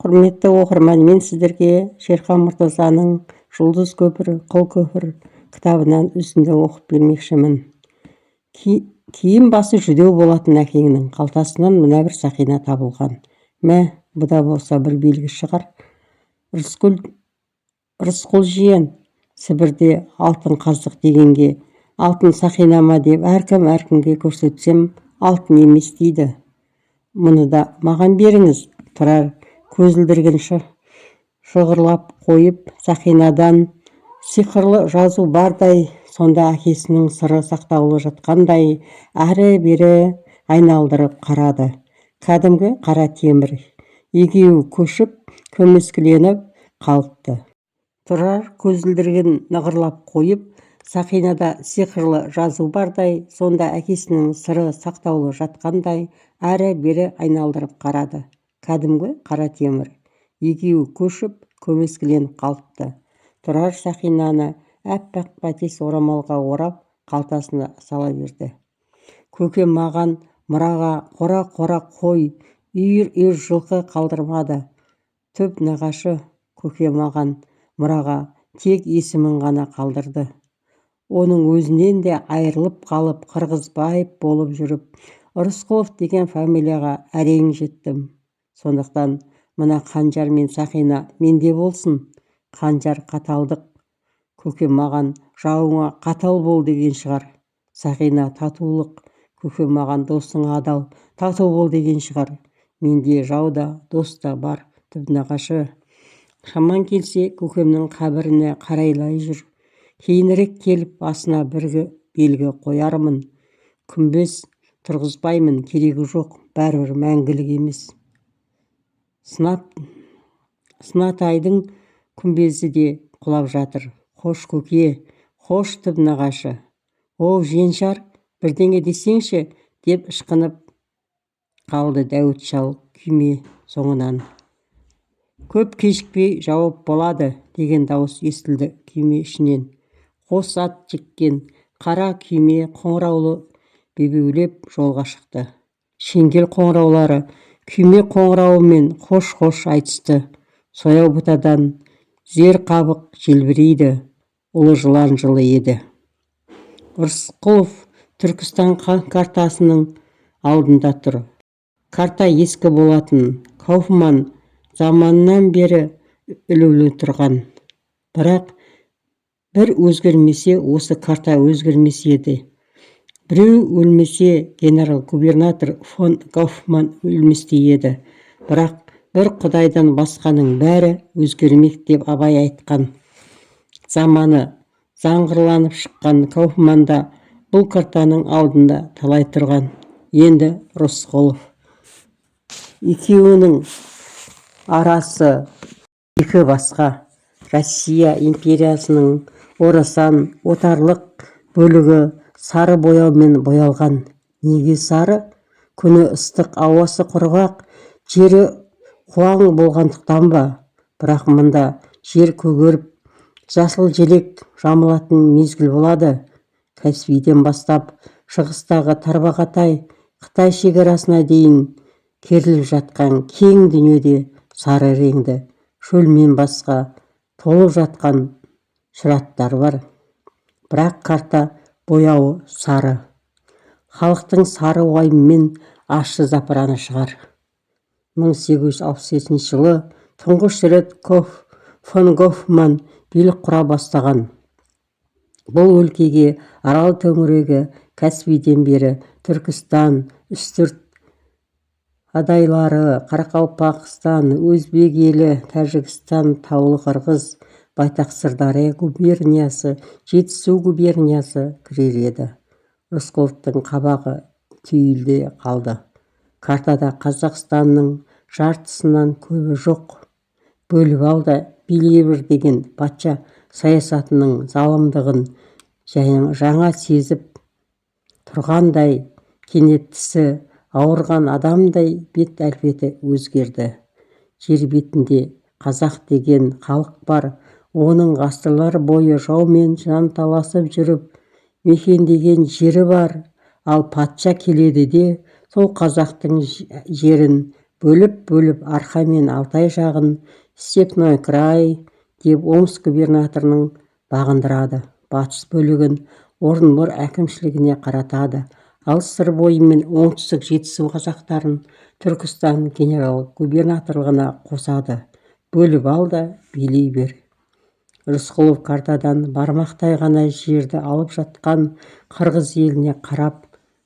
Құрметті оқырман, мен сіздерге Шерхан Мұртазаның «Жұлдыз көпір, қыл көпір» кітабынан үзінді оқып бермекшімін. Киім басы жүдеу болатын әкеңнің қалтасынан мына бір сақина табылған. Мә, бұ да болса бір белгі шығар. Рысқұл, Рысқұл жиен, Сібірде алтын қаздық дегенге алтын сақина ма деп әркім әркімге көрсетсем, алтын емес дейді. Мұны да маған беріңіз. Тұрар көзілдірігін шығырлап қойып, сақинадан сиқырлы жазу бардай, сонда әкесінің сыры сақтаулы жатқандай, әрі-бері айналдырып қарады. Кәдімгі қара темір. Егеуі көшіп, көмескіленіп қалыпты. Тұрар көзілдірігін нығырлап қойып, сақинада сиқырлы жазу бардай, сонда әкесінің сыры сақтаулы жатқандай, әрі-бері айналдырып қарады. Кәдімгі қара темір. Егеуі көшіп, көмескіленіп қалыпты. Тұрар сақинаны аппақ бәтес орамалға орап, қалтасына сала берді. Көкем маған мұраға қора-қора қой, үйір-үйір жылқы қалдырмады. Түп нағашы көкем маған мұраға тек есімін ғана қалдырды. Оның өзінен де айырылып қалып, Қырғызбаев болып жүріп, Рысқұлов деген фамилияға әрең жеттім. Сондықтан мына қанжар мен сақина менде болсын. Қанжар қаталдық. Көкем маған жауыңа қатал бол деген шығар. Сақина татулық. Көкем маған досыңа адал, тату бол деген шығар. Менде жау да, дос та бар, түп нағашы. Шамаң келсе, көкемнің қабіріне қарайлай жүр. Кейінірек келіп басына бір белгі қоярмын. Күмбез тұрғызбаймын, керегі жоқ, бәрібір мәңгілік емес. Сынатайдың күмбезі де құлап жатыр. Қош, көке, қош, түп нағашы. Оу, жиеншар, бірдеңе десеңші, деп ышқынып қалды Дәуіт шал күйме соңынан. Көп кешікпей жауап болады, деген дауыс естілді күйме ішінен. Қос ат жеккен қара күйме қоңыраулы бебеулеп жолға шықты. Шеңгел қоңыраулары күйме қоңырауымен қош-қош айтысты. Сояу бұтадан зер қабық желбірейді. Ұлы жылан жылы еді. Рысқұлов Түркістан картасының алдында тұр. Карта ескі болатын, Кауфман заманынан бері ілулі тұрған. Бірақ бір өзгермесе, осы карта өзгермес еді. Біреу өлмесе, генерал-губернатор фон Кауфман өлместей еді. Бірақ бір құдайдан басқаның бәрі өзгермек деп Абай айтқан. Заманы заңғырланып шыққан Кауфман да бұл картаның алдында талай тұрған. Енді Рысқұлов. Екеуінің арасы екі басқа. Россия империясының орасан отарлық бөлігі сары бояумен боялған. Неге сары? Күні ыстық, ауасы құрғақ, жері қуаң болғандықтан ба? Бірақ мұнда жер көгеріп, жасыл желек жамылатын мезгіл болады. Каспийден бастап шығыстағы Тарбағатай, Қытай шекарасына дейін керіліп жатқан кең дүниеде сары реңді шөлмен басқа толып жатқан шұраттар бар. Бірақ карта бояуы сары. Халықтың сары уайымы мен ащы запыраны шығар. 1865 жылы тұңғыш рет фон Гофман билік құра бастаған. Бұл өлкеге Арал төңірегі, Каспийден бері Түркістан, Үстірт адайлары, Қарақалпақстан, Өзбек елі, Тәжікстан, Таулы Қырғыз, байтақ Сырдария губерниясы, Жетісу губерниясы кірер еді. Рысқұловтың қабағы түйіле қалды. Картада Қазақстанның жартысынан көбі жоқ. Бөліп ал да билей бер деген патша саясатының залымдығын жаңа сезіп тұрғандай, кенет тісі ауырған адамдай бет әлпеті өзгерді. Жер бетінде қазақ деген халық бар, оның ғасырлар бойы жаумен жанталасып жүріп мекендеген жері бар. Ал патша келеді де, сол қазақтың жерін Бөліп-бөліп Арқа мен Алтай жағын «Степной край» деп Омск губернаторының бағындырады. Батыс бөлігін Орынбор әкімшілігіне қаратады. Ал Сыр бойы мен оңтүстік Жетісу қазақтарын Түркістан генерал-губернаторлығына қосады. Бөліп ал да билей бер. Рысқұлов картадан бармақтай ғана жерді алып жатқан қырғыз еліне қарап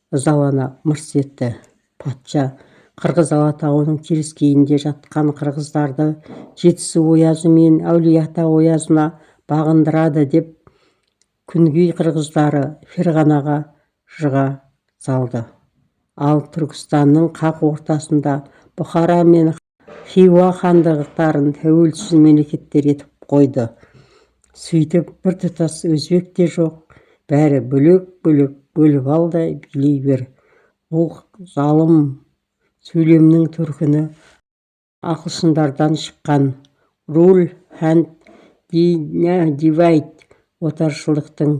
ызалана мырс етті. Патша Қырғыз Алатауының теріскейінде жатқан қырғыздарды Жетісу оязы мен Әулиеата оязына бағындырады деп күнгей қырғыздары Ферғанаға жыға салды. Ал Түркістанның қақ ортасында Бұхара мен Хиуа хандықтарын тәуелсіз мемлекеттер етіп қойды. Сөйтіп біртұтас өзбек те жоқ, бәрі бөлек-бөлек, бөліп ал да билей бер. Ол залым сөйлемнің төркіні ағылшындардан шыққан «rule and divide», отаршылдықтың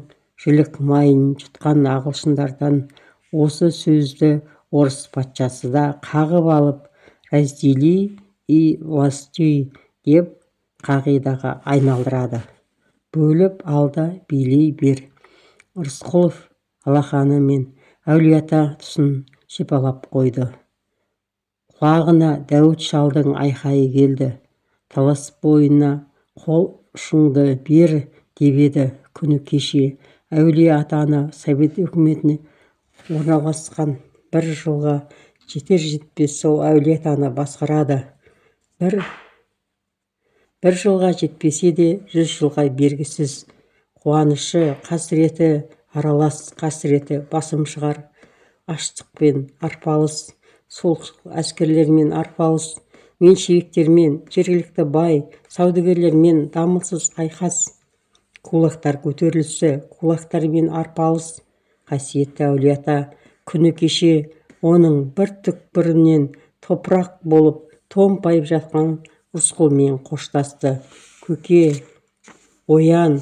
жілік майын жұтқан ағылшындардан осы сөзді орыс патшасы да қағып алып, «раздели и властвуй» деп қағидаға айналдырады. Бөліп ал да билей бер. Рысқұлов алақанымен Әулиеата тұсын сипалап қойды. Құлағына Дәуіт шалдың айқайы келді. «Талас бойына қол ұшыңды бер» деп еді. Күні кеше Әулие-Атаны Совет өкіметіне орналасқан бір жылға жетер-жетпес сол Әулие-Атаны басқарады. Бір жылға жетпесе де, 100 жылға бергісіз. Қуанышы, қасіреті аралас, қасіреті басым шығар. Аштықпен арпалыс, солшыл әскерлермен арпалыс, меньшевиктермен, жергілікті бай, саудагерлермен дамылсыз айқас, кулактар көтерілісі, кулактармен арпалыс. Қасиетті Әулиеата күні кеше оның бір түкпірінен топырақ болып томпайып жатқан Рысқұлмен қоштасты. «Көке, оян,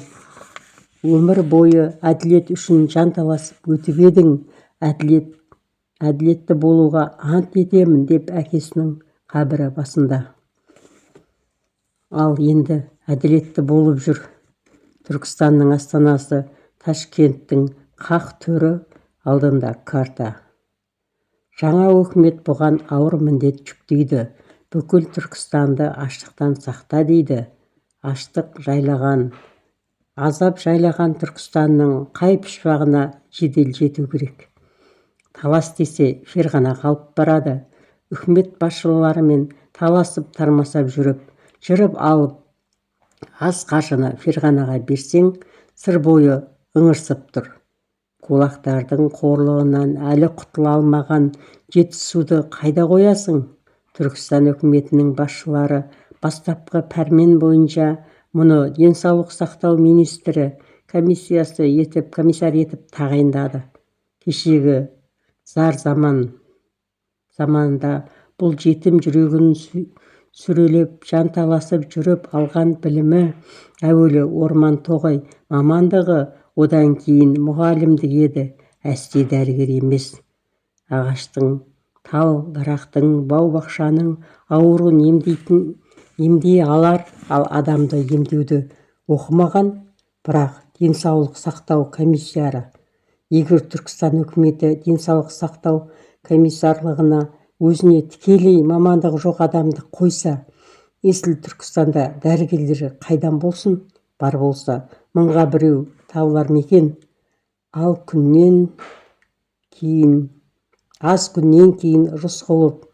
өмір бойы әділет үшін жанталасып өтіп едің, әділетті болуға ант етемін» деп әкесінің қабірі басында. Ал енді әділетті болып жүр. Түркістанның астанасы Ташкенттің қақ төрі, алдында карта. Жаңа өкімет бұған ауыр міндет жүктейді. Бүкіл Түркістанды аштықтан сақта дейді. Аштық жайлаған, азап жайлаған Түркістанның қай пұшпағына жедел жету керек? Талас десе, Ферғанаға алып барады. Үкімет басшыларымен таласып-тармасып жүріп, жырып алып аз қаржыны Ферғанаға берсең, Сыр бойы ыңырсып тұр. Кулактардың қорлығынан әлі құтыла алмаған Жетісуды қайда қоясың? Түркістан өкіметінің басшылары бастапқы пәрмен бойынша мұны денсаулық сақтау министрі комиссиясы етіп, комиссар етіп тағайындады. Кешегі зар заманында бұл жетім жүрегін сүрелеп, жанталасып жүріп алған білімі әуелі орман-тоғай мамандығы, одан кейін мұғалімдік еді, әсте дәрігер емес. Ағаштың, тал-дарақтың, бау-бақшаның ауруын емдей алар, ал адамды емдеуді оқымаған, бірақ денсаулық сақтау комиссары. Егер Түркістан өкіметі денсаулық сақтау комиссарлығына өзіне тікелей мамандығы жоқ адамды қойса, есіл Түркістанда дәрігерлер қайдан болсын? Бар болса, мыңға біреу табылар ма екен? Ал күннен кейін, аз күннен кейін Рысқұлов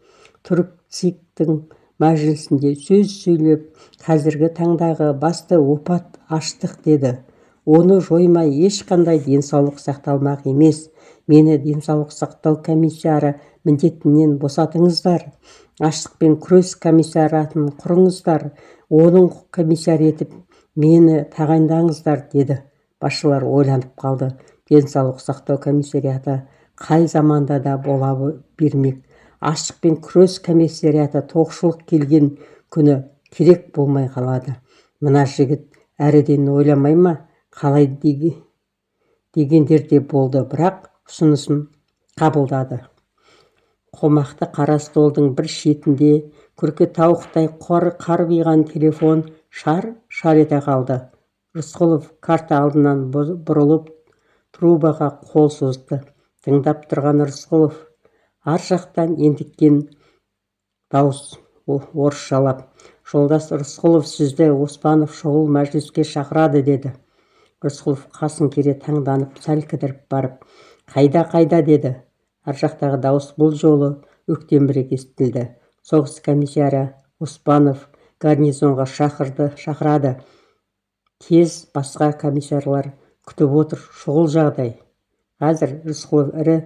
Түркцик-тің мәжілісінде сөз сөйлеп, қазіргі таңдағы басты опат аштық деді. Оны жоймай ешқандай денсаулық сақталмақ емес. Мені денсаулық сақтау комиссары міндетінен босатыңыздар, аштықпен күрес комиссариатын құрыңыздар, оның комиссары етіп мені тағайындаңыздар деді. Басшылар ойланып қалды. Денсаулық сақтау комиссариаты қай заманда да бола бермек. Аштықпен күрес комиссариаты тоқшылық келген күні керек болмай қалады. Мына жігіт әріден ойламай ма қалай дегендер де болды, бірақ ұсынысын қабылдады. Қомақты қара столдың бір шетінде күрке тауықтай қарбиған телефон шар-шар ете қалды. Рысқұлов карта алдынан бұрылып, трубаға қол созды. Тыңдап тұрған Рысқұлов. Ар жақтан ентіккен дауыс орысшалап: «Жолдас Рысқұлов, сізді Оспанов шұғыл мәжіліске шақырады», – деді. Рысқұлов қасын кере таңданып, сәл кідіріп барып: «Қайда, қайда?» – деді. Ар жақтағы дауыс бұл жолы өктемірек естілді: «Соғыс комиссары Оспанов гарнизонға шақырды, шақырады. Тез, басқа комиссарлар күтіп отыр, шұғыл жағдай қазір». Рысқұлов ірі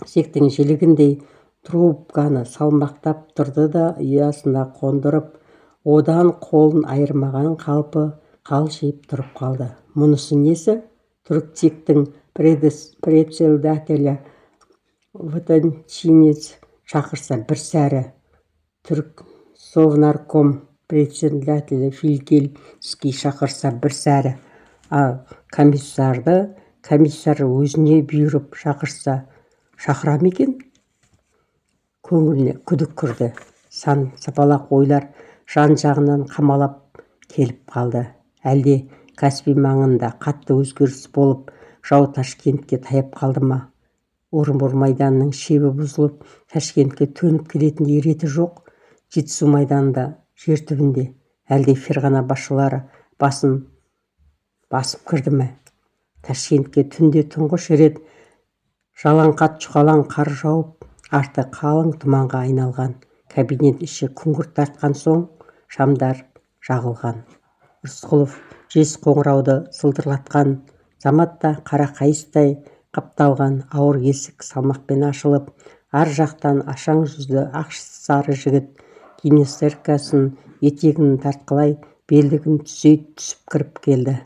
ісектің жілігіндей трубканы салмақтап тұрды да, ұясына қондырып, одан қолын айырмаған қалпы қалшиып тұрып қалды. Мұнысы несі? ТүрікЦИК-тің председателі Вотинцев шақырса бір сәрі, Түрксовнарком председателі Фигельский шақырса бір сәрі, ал комиссарды комиссар өзіне бұйырып шақырса, шақыра ма екен? Көңіліне күдік кірді. Сан сапалақ ойлар жан-жағынан қамалап келіп қалды. Әлде Каспий маңында қатты өзгеріс болып, жау Ташкентке таяп қалды ма? Орынбор майданының шебі бұзылып, Ташкентке төніп келетіндей реті жоқ. Жетісу майданында жер түбінде. Әлде Ферғана басшылары басын басып кірді ме? Ташкентке түнде тұңғыш рет жалаңқат жұқалаң қар жауып, арты қалың тұманға айналған. Кабинет іші күңгірт тартқан соң шамдар жағылған. Рысқұлов жез қоңырауды сылдырлатқан заматта қара қайыстай қапталған ауыр есік салмақпен ашылып, ар жақтан ашаң жүзді ақ сары жігіт гимнастеркасын етегін тартқылай, белдігін түзей түсіп кіріп келді.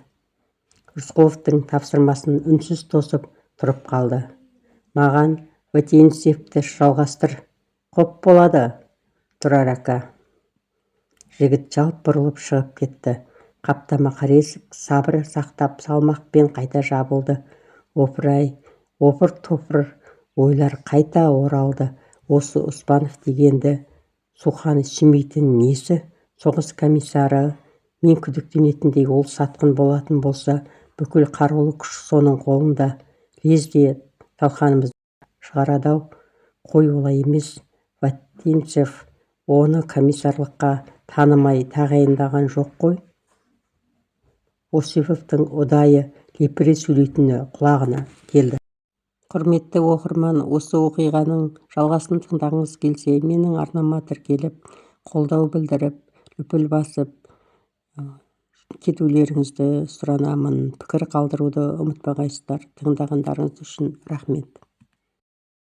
Рысқұловтың тапсырмасын үнсіз тосып тұрып қалды. «Маған Вотинцевті жалғастыр». «Құп болады, Тұрар ака». Жігіт жалт бұрылып шығып кетті. Қаптама қара есік сабыр сақтап, салмақпен қайта жабылды. Опыр-ай, опыр-топыр ойлар қайта оралды. Осы Оспанов дегенді суқаны сүймейтін несі? Соғыс комиссары мен күдіктенетіндей ол сатқын болатын болса, бүкіл қарулы күш соның қолында. Лезде талқанымызды шығарады-ау. Қой, олай емес. Вотинцев оны комиссарлыққа танымай тағайындаған жоқ қой. Осиповтың ұдайы лепіре сөйлейтіні құлағына келді. Құрметті оқырман, осы оқиғаның жалғасын тыңдағыңыз келсе, менің арнама тіркеліп, қолдау білдіріп, лүпіл басып кетулеріңізді сұранамын. Пікір қалдыруды ұмытпағайсыздар. Тыңдағандарыңыз үшін рахмет.